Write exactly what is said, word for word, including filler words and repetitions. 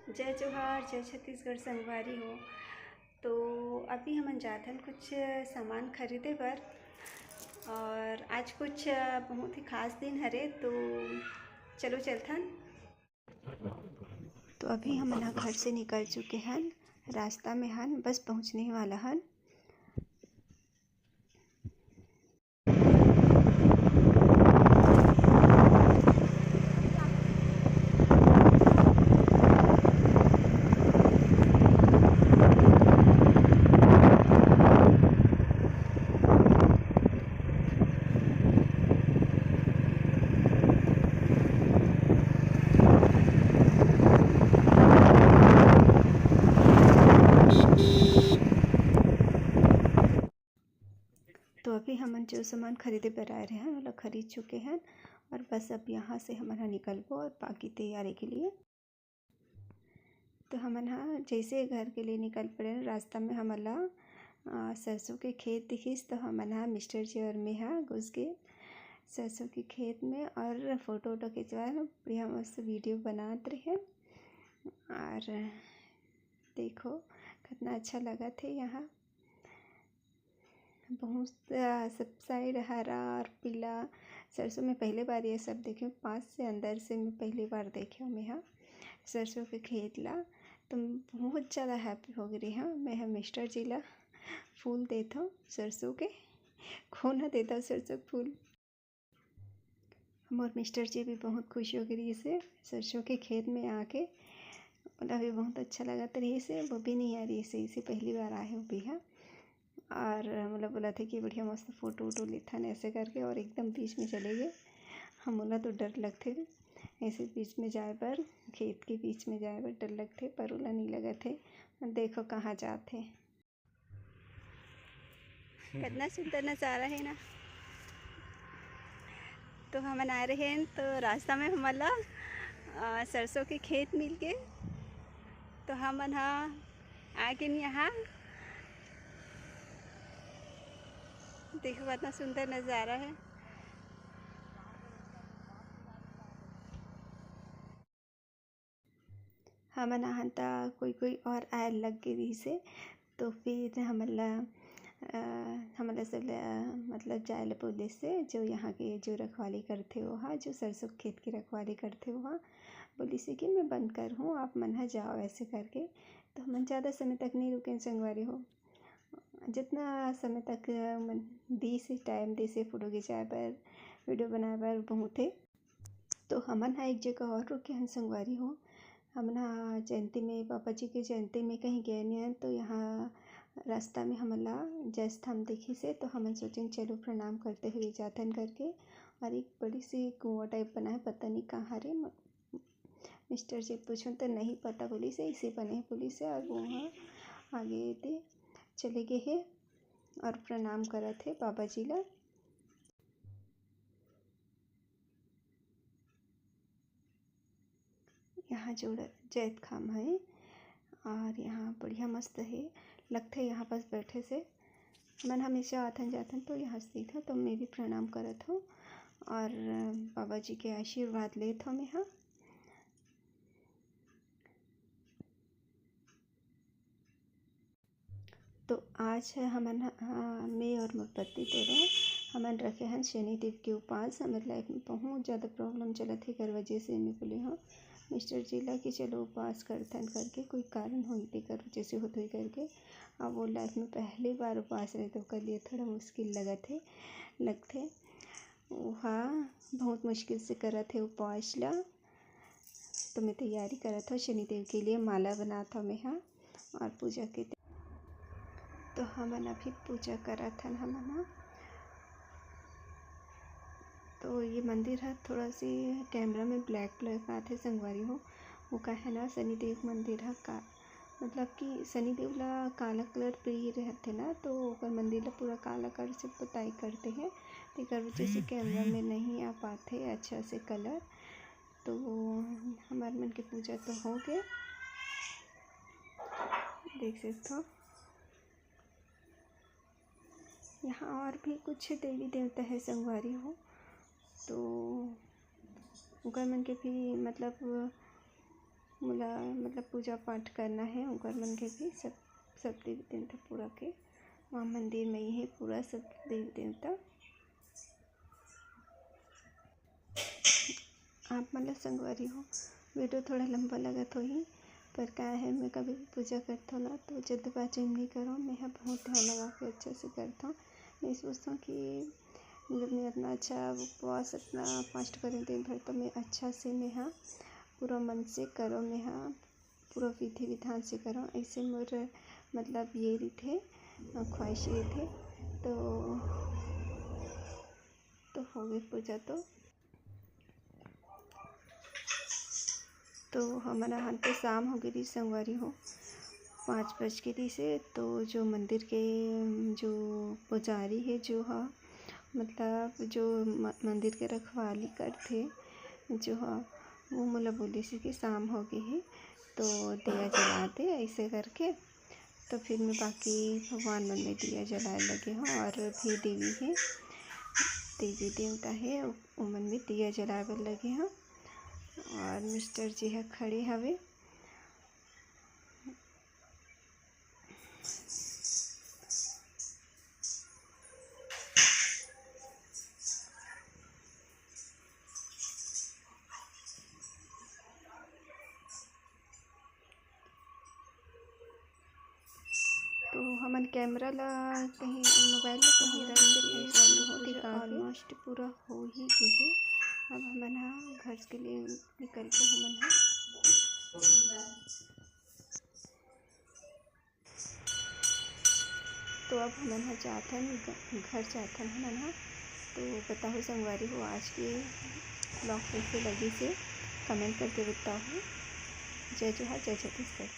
जय जोहार, जय छत्तीसगढ़ संगवारी हो। तो अभी हमन जाथन कुछ सामान खरीदे बर, और आज कुछ बहुत ही खास दिन हरे, तो चलो चलथन। तो अभी हमन ह घर से निकल चुके हन, रास्ता में हन, बस पहुँचने वाला हन। तो अभी हमन जो सामान खरीदे बर आए रहे हन, ओला खरीद चुके हन, और बस अब यहाँ से हमन ह निकलबो और बाकी तैयारी के लिए। तो हमन ह जैसे घर के लिए निकल पड़े, रास्ता में हमन ला, अ, सरसों के खेत दिखिस, तो हमन ह, मिस्टर जी और मैं ह, घुस गे सरसों के खेत में और फोटो वोटो खिंचवा, बढ़िया मस्त वीडियो बनात रहे। और देखो, कितना अच्छा लगत हे यहाँ। बहुत, अ, सब साइड हरा और पीला सरसों। मैं पहली बार ये सब देखे हूँ, पास से, अंदर से मैं पहली बार देखे हूँ मैं ह सरसों के खेत ला। तो बहुत ज़्यादा हैप्पी हो गई हूँ मैं ह। मिस्टर जी ला फूल देत हूँ सरसों के, कोन देता सरसों के फूल। मोर मिस्टर जी भी बहुत खुश हो गए रहिस हे सरसों के खेत में आके। ओला भी बहुत अच्छा लगत रहिस हे, वो भी नहीं आ रहिस हे, इसे पहली बार आए हो भी है। और मोला बोलथे कि बढ़िया मस्त फोटो वोटो लेथन ऐसे करके, और एकदम बीच में चले गए। हम, मोला तो डर लगथे ऐसे बीच में जाए बर, खेत के बीच में जाए बर डर लगथे, पर ओला नहीं लगत हे। देखो कहाँ जात हे। कितना सुंदर नज़ारा है ना। तो हमन आए रहे हैं, तो रास्ता में हमन ला, अ, सरसों के खेत मिल गए, तो हमन हा आगे यहाँ देखो, कितना सुंदर नज़ारा है। हमन आहन त कोई कोई और आए लग गे रहिस हे, तो फिर हमन ला, अ, हमन ला सब ला, मतलब, जाए ला बोलिस हे, जो यहाँ के जो रखवाली करथे ओहा, जो सरसों खेत के रखवाली करथे ओहा, बोलिस हे कि मैं बंद कर हूँ, आप मन ह जाओ, ऐसे करके। तो हमन ज़्यादा समय तक नहीं रुके संगवारी हो, जितना समय तक मन दिस हे, टाइम दिस हे फोटो खिंचाए बर, वीडियो बनाए बर, बहुत हे। तो हमन ह एक जगह और रुके हन संगवारी हो। हमन ह जयंती में, पापा जी के जयंती में कहीं गए नहीं हन, तो यहाँ रास्ता में हमन ला जय स्थान दिखिस हे, तो हमन सोचेन चलो प्रणाम करते हुए जाथन करके। और एक बड़ी सी कुआं टाइप बना है, पता नहीं कहाँ रे, म-, मिस्टर जी पूछन तो नहीं पता बोलिस हे, इसे बने बोलिस हे, और वो वहाँ आगे दे चले गए हे और प्रणाम करत हे बाबा जी ला। यहाँ जोड़ जैतखाम है और यहाँ बढ़िया मस्त है, लगथे यहाँ पास बैठे से। हमन हमेशा आथन जाथन तो यहाँ से सीधा, तो मैं भी प्रणाम करत हूँ और बाबा जी के आशीर्वाद लेत हूँ मैं। हाँ, तो आज है हमन ह-, हाँ, मैं और मोर पति दोनों हमन रखे हन शनिदेव के उपास। हमर लाइफ में बहुत ज़्यादा प्रॉब्लम चलत हे, एकर वजह से मैं बोले हूँ मिस्टर जी ला कि चलो उपास करथन करके, कोई कारण होई तेकर वजह से होत होई करके। अब वो लाइफ में पहली बार उपास रहे, तो ओकर लिए थोड़ा मुश्किल लगत हे, लगथे। ओहा बहुत मुश्किल से करत हे उपास ला। तो मैं तैयारी करत हूँ शनिदेव के लिए, माला बनात हूँ मैं, हाँ, और पूजा के तै-, तो हमन अभी पूजा करत हन हमन ह। तो ये मंदिर ह थोड़ा सी कैमरा में ब्लैक ब्लैक आथे संगवारी हो, वो का है ना, शनिदेव मंदिर ह का, मतलब कि शनिदेव ला काला कलर प्रिय रहथे ना, तो ओकर मंदिर ला पूरा काला कलर से पोताई करते हैं, तेकर वजह से कैमरा में नहीं आ पाथे अच्छा से कलर। तो हमर मन के पूजा तो हो गए, देख सकथो। यहाँ और भी कुछ देवी देवता है संगवारी हो, तो ओकर मन के भी, मतलब, मोला मतलब पूजा पाठ करना हे, ओकर मन के भी सब, सब देवी देवता पूरा के वहाँ मंदिर में ही हे पूरा सब देवी देवता। आप मन ला संगवारी हो, video थोड़ा लंबा लगत होही, पर का हे, मैं कभी भी पूजा करथों ना, तो जल्दबाजी नहीं करो। मैं ह बहुत ध्यान लगा के अच्छा से करथों। मैं सोचथों कि जब मैं इतना अच्छा उपवास, इतना fast करें दिन भर, तो मैं अच्छा से, मैं ह पूरा मन से करो, मैं ह पूरा विधि विधान से करो। ऐसे मोर मतलब ये रहिथे, अ, ख्वाहिश रहिथे। तो, तो हो गई पूजा तो। तो हमन ह, तो शाम हो गई रहिस संगवारी हो, पाँच बज के रहिस हे। तो जो मंदिर के जो पुजारी हे, जो ह मतलब जो म-, मंदिर के रखवाली करथे, जो ह वो मोला बोलिस हे कि शाम हो गई हे, तो दिया जला दे, ऐसे करके। तो फिर मैं बाकी भगवान मन में दिया जलाए लगे हूँ, और भी देवी हे, देवी देवता हे, ओमन में दिया जलाए बर लगे हूँ। और मिस्टर जी ह खड़े हवे। तो हमन camera ला कहीं, mobile ला कहीं रख के चालू हो दिखा के। Almost पूरा हो ही गे हे। अब हमन ह घर के लिए निकल के हमन ह, तो अब हमन ह जाथन, घ-, घर जाथन हमन ह। तो बताहू संगवारी हो, आज के vlog कैसे लगिस हे, comment करके बताहू। जय जोहार, जय छत्तीसगढ़।